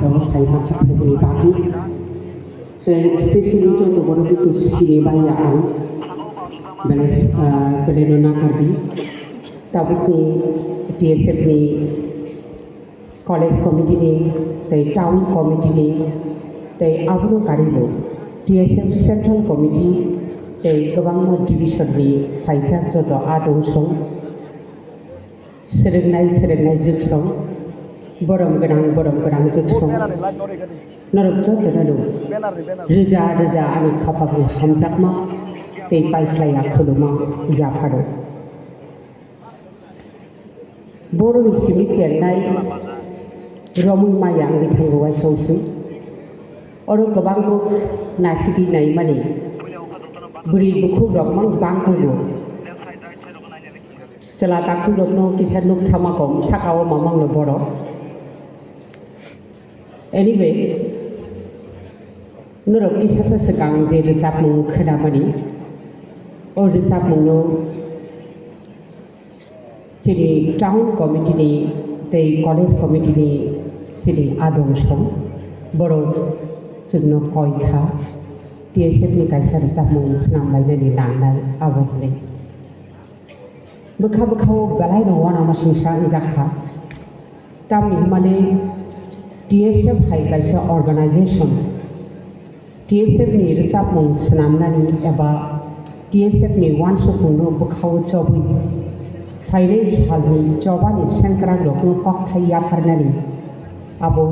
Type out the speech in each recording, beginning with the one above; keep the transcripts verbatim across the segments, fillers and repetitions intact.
Oro sai masa phaibini bagwi. Tei specially joto borok butu sini baiya ang. Belai, ah, belai no nakardi. Tabukni T S F ni college committee ni, tei town committee ni, tei abono karibo T S F central committee tei kwbangma division ni phaijak joto adong song. Swrwngnai, swrwngnai jwksong, borom gwnang, borom gwnang jwksong. Norok jotono rwja rwja ani khapangni hamjakma tei paiphlaiya khuluma yapharo. Boroni simi chengnai romwi maya wngwi thango waisa usui. Oro kwbangkuk nasigwi naimani bwrwi bukhukrok mang bangkukgo. Chwla takhukrokno kisa nuk thama kom, saka-o mamangno borok. Anyway, norok kisasa swkang je rwchapmung khwnamani, o rwchapmungno chini town committee ni tei college committee ni chini adong song, borok chwngno koi kha, T S F ni kaisa rwchapmung swnam lainani nangnai, abo hwnwi. Bwkha bwkhao belai no uanamasingcha wngjak kha. Tamni hwnmale T S F hai kaisa organization, T S F ni rwchapmung swnamnani eba T S F ni uansukmungno bwkhao chobwi phainai salni chobani sengkrakrokno kokthai yapharnani abo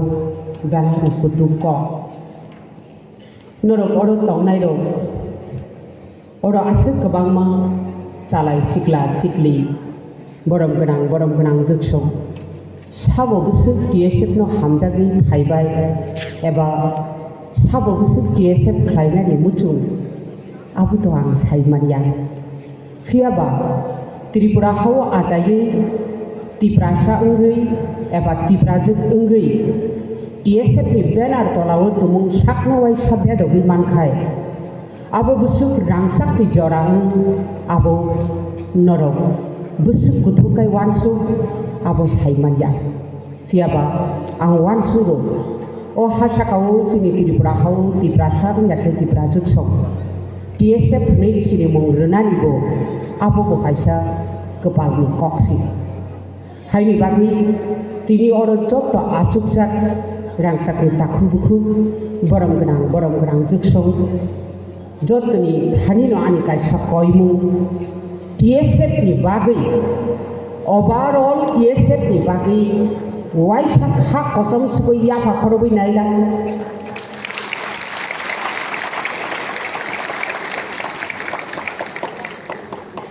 belai no kutuk kok. Norok oro tongnairok, oro aswk kwbangma chalai sikla sikli, borom gwnang, borom gwnang jwksong. Sabo bwswk T S F no hamjagwi phaibai eba sabo bwswk T S F khlainani muchung, abo to ang sai manya. Phiya ba Tripura hao achaiwi Tiprasa wngwi eba Tiprajwk wngwi T S F ni banner tolao tumung sakno waisa bedogwi mankhai, abo bwswk rangchakni jora wng, abo norok bwswk kuthuk kai uansuk, abo sai manya. Phiya ba ang uansugo, o ha saka-o chini Tripura ha-o Tiprasa wngya khe Tiprajwk song T S F hwnwi sinimung rwnani bo abo bo kaisa kwpalni kok si. Haini bagwi tini oro joto achukjak rangchakni takhuk bukhuk, borom gwnang borom gwnang jwksong, jotoni thanino ani kaisa koimung, T S F ni bagwi, overall T S F ni bagwi waisa kha kochom sugwi yapha khorobwi naila.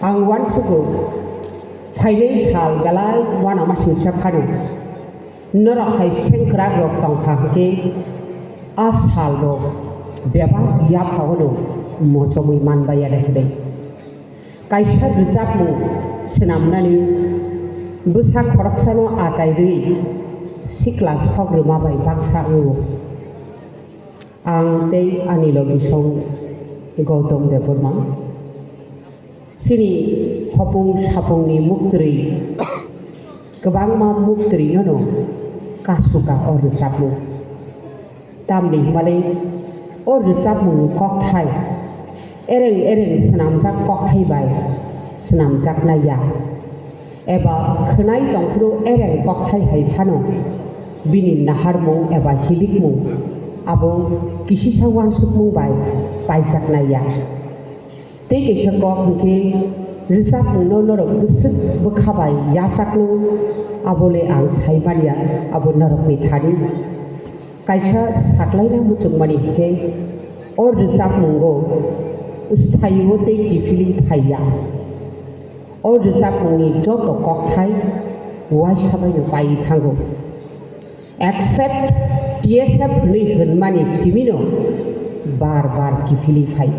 Ang uansugo, phainai sal belai uanamasingcha phano. Norok hai sengkrakrok tongkha hwnkhe, a salrok bebak yaphao no mochomwi manbaiya de hwnwi. Kaisa rwchapmung swnamnani bwsa khoroksano achai rwui sikla sok rwma bai baksa wngo. Ang tei ani logisong Gautam Debbarma. Chini hopung sapungni muktwrwi kwbangma muktwrwino no kasuka o rwchapmung. Tamni hwnmale o rwchapmungni kokthai ereng ereng swnamjak kokthai bai swnamjaknai ya. Eba khwnai tongphuru ereng kokthai hai phano bini naharmung eba hilikmung abo kisisa uansukmung bai paijaknai ya. Tei kaisa kok hwnkhe rwchapmungno norok bwswk bwkha bai yachakno, abole ang sai manya, abo norokni thani. Kaisa saklaina muchungmani hwnkhe o rwchapmungo sthaio tei kiphilwi phaiya. O rwchapmungni joto kokthai uaisa baino paiwi thango. Except T S F hwnwi hwnmani simino bar bar kiphilwi phai.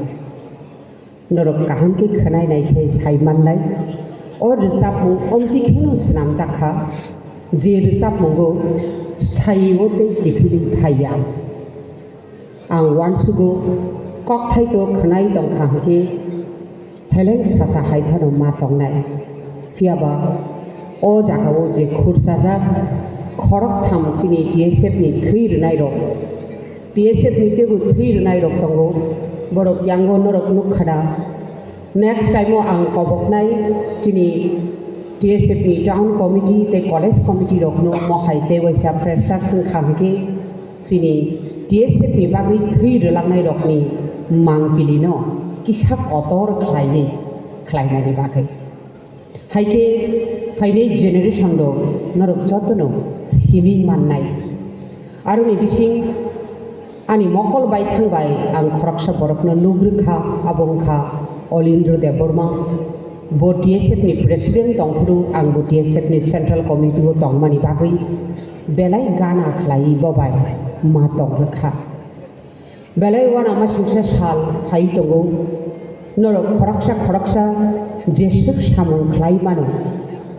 Norok kaham khe khwnai nai khe sai mannai. O rwchapmung omti kheno swnamjak kha, je rwchapmungo sthaio tei kiphilwi phaiya. Ang uansugo, kokthaito khwnai tongkha hwnkhe heleng sacha hai phano ma tongnai. Phiya ba o jagao je khurchajak, Khoroktham chini T S F ni thwi rwnai rok, T S F ni teibo thwi rwnai rok tongo, borok yango norok nukha da. Next time o ang koboknai chini T S F ni town committee tei college committee rokno mohai tei waisa freshers wngkha hwnkhe chini T S F ni bagwi thwi rwlangnai rokni mangpili no kisa kotor khlaiwi khlainani bagwi. Hai khe phainai generation rok norok jotono simi mannai. Aroni bising ani mokol bai thang bai ang khoroksa borokno nugrwkha, abo wngkha Olindro Debbarma. Bo T S F ni president tongphuru ang bo T S F ni central committee o tongmani bagwi belai gana khlaiwi bo bai ma tong rwkha. Belai uanamasingcha sal phai tongo, norok khoroksa khoroksa jeswk samung khlai mano,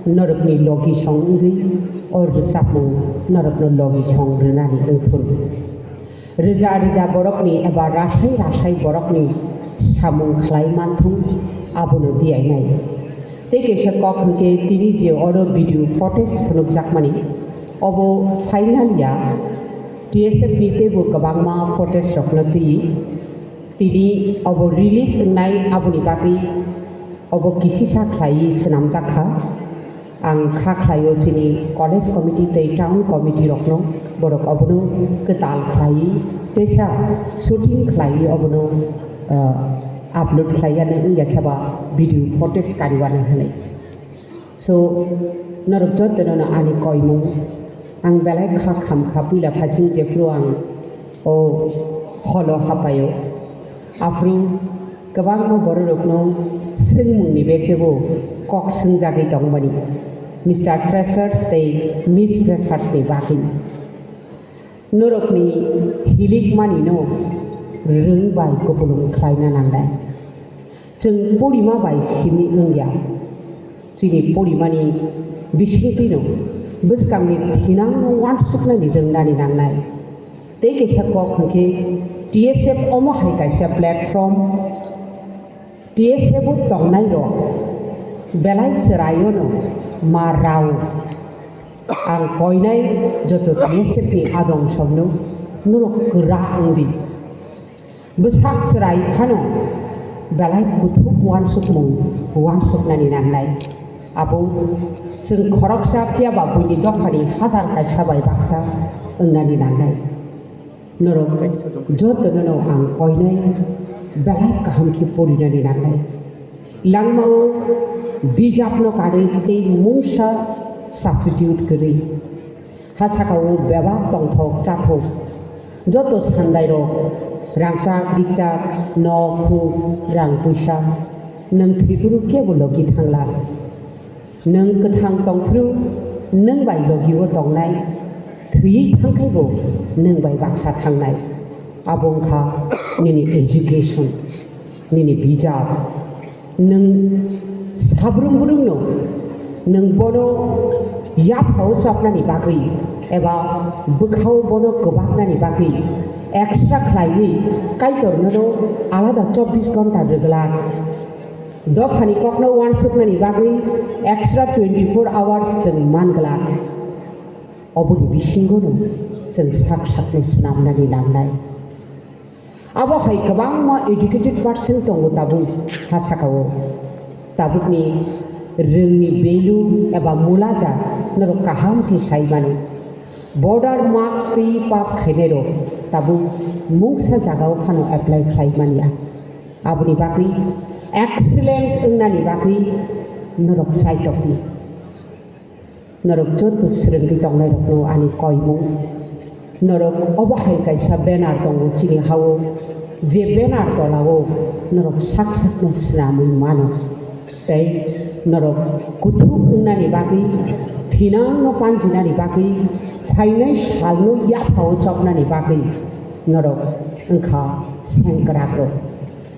norokni logi song wngwi o rwchapmung norokno logi song rwnani wngthun. Rwja rwja borokni eba rasai rasai borokni samung khlai manthung, abono diyainai. Tei kaisa kok hwnkhe tini je oro video footage phunukjakmani, obo final ya, T S F ni teibo kwbangma footage rokno twi tini obo release wngnai, aboni bagwi obo kisisa khlaiwi swnamjak kha. Ang kha khlaio chini college committee tei town committee rokno, borok obono kwtal khlaiwi teisa shooting khlaiwi obono, ah, upload khlaiya wngya khe ba video footage kariwana hwnwi. So, norok jotono no ani koimung. Ang belai kha kham kha, puila phasing jephru ang o holo hapaio. Aphru kwbangma bororokno swngmungni bechebo kok swngjagwi tongmani, Mister Freshers tei Miss Freshers ni bagwi. Norokni hilikmanino rwng bai kupulung khlaina nangnai. Chwng porima bai simi wngya. Chini porimani bisingtwino bwskangni thinangno uansuknani rwngnani nangnai. Tei kaisa kok hwnkhe T S F omo hai kaisa platform, T S F o tongnairok belai chwraiono ma rao. Ang koinai joto T S F ni adong songno norok kwra wngdi. Bwsak chwrai phano belai kuthuk uansukmung uansuknani nangnai. Abo chwng khoroksa phiya ba buini dophani hajar kaisa bai baksa wngnani nangnai. Norok jotono ang koinai belai kaham khe porinani nangnai. Langmao bijapno karwi tei mungsa substitute kwrwi. Ha sakao bebak tongthok chathok. Joto sandairok rangchak rikchak, nok huk, rang puisa, nwng thwiphuru kebo logi thangla. Nwng kwthang tongphuru nwng bai logi-o tongnai, thwiwi thangkhaibo nwng bai baksa thangnai. Abo wngkha nini education, nini bijap. Nwng sabrum brumno nwng bono yaphao chopnani bagwi eba bwkhao bono kwbaknani bagwi extra khlaiwi Kaitorno alada chobbish ghonta rwglak. Dophani kokno uansuknani bagwi extra twenty-four hours chwng man glak. Oboni bisingono chwng sak sakno swnamnani nangnai. Abo hai kwbangma educated person tongo tabuk ha sakao. Tabukni rwngni value eba mulaja norok kaham khe sai mano. Border marks twi pass khainairok tabuk mungsa jagao phano apply khlai manya. Aboni bagwi excellent wngnani bagwi norok chaitokdi. Norok joto swrwngwi tongnairokno ani koimung. Norok obo hai kaisa banner tongo chini ha-o, je banner tola-o norok sak sakno swnamwi mano. Tei norok kuthuk wngnani bagwi, thinangno panjinani bagwi, phainai salno yaphao chopnani bagwi norok wngkha sengkrakrok.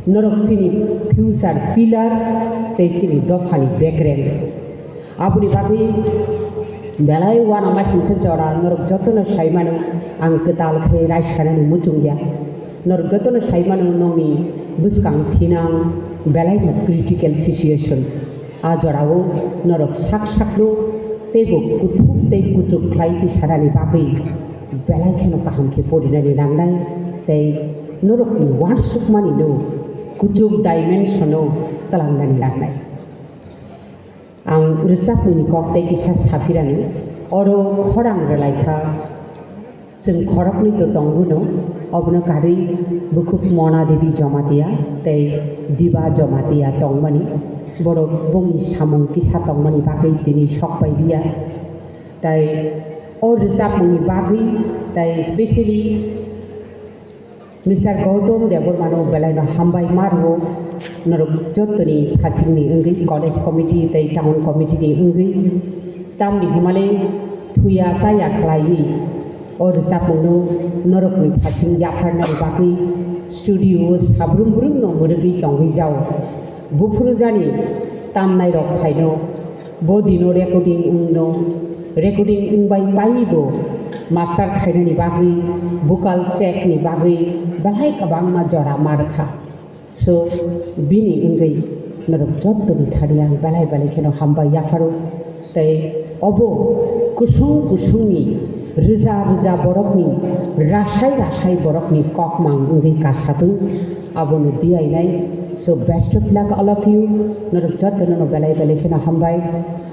Norok chini future pillar tei chini dophani bekreng. Aboni bagwi belai uanamasingcha jora norok jotono sai mano, ang kwtal khe raisanani muchungya. Norok jotono sai mano, nokni bwskang thinang belaino critical situation. A jorao norok sak sakno Teibo kuthuk tei kuchuk khlai tisarani bagwi belai kheno kaham khe porinani nangnai tei norokni uansukmani no kuchuk dimension-o tlangnani nangnai. Ang rwchapmungni kok tei kisa saphirani oro khorang rwlaikha. Chwng khoroknwi to tongwino, obono karwi bukhuk Mona Devi Jamatia tei Diba Jamatia tongmani. Borok bongni samung kisa tongmani bagwi tini sokpai liya. Tai o rwchapmungni bagwi, tai specially Mister Gautam Debbarmano belaino hambai ma rwo, norok jottoni thasingni wngwi, college committee tei town committee ni wngwi, tamni hwnmale thuya chaya khlaiwi o rwchapmungno norokni thasing yapharnani bagwi studio o sabrum brumno mwrwgwi tongwi jao. Buphuru jani tamnairok phaino bo dino recording wngno, recording wngbai paibo master khainani bagwi, vocal check ni bagwi belai kwbangma jora ma rwkha. So, bini wngwi norok jottoni thani ang belai belai kheno hambai yapharo. Tei obo kusung kusungni rwja rwja borokni, rasai rasai borokni kokmang wngwi kasatung, abono diyainai. So, best of luck all of you. Norok jotono no belai belai kheno hambai.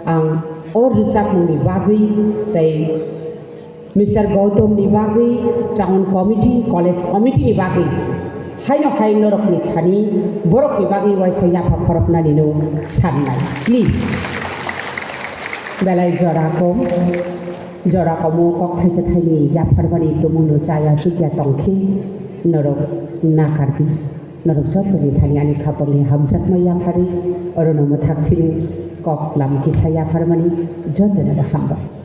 Ang o rwchapmungni bagwi tei Mister Gautam ni bagwi, town committee, college committee ni bagwi, haino hai norok ni thani borok ni bagwi waisa yapha khoroknani no sannai, please. Belai jora kom, jora komo kok thaisa thaini yapharmani tumung no chaya chukya tongkhe norok nakardi. Norok joto ni thani ani khapang ni hamjakma yaphari, oro no mwthak sini kok lam kisa yapharmani joto no hambai.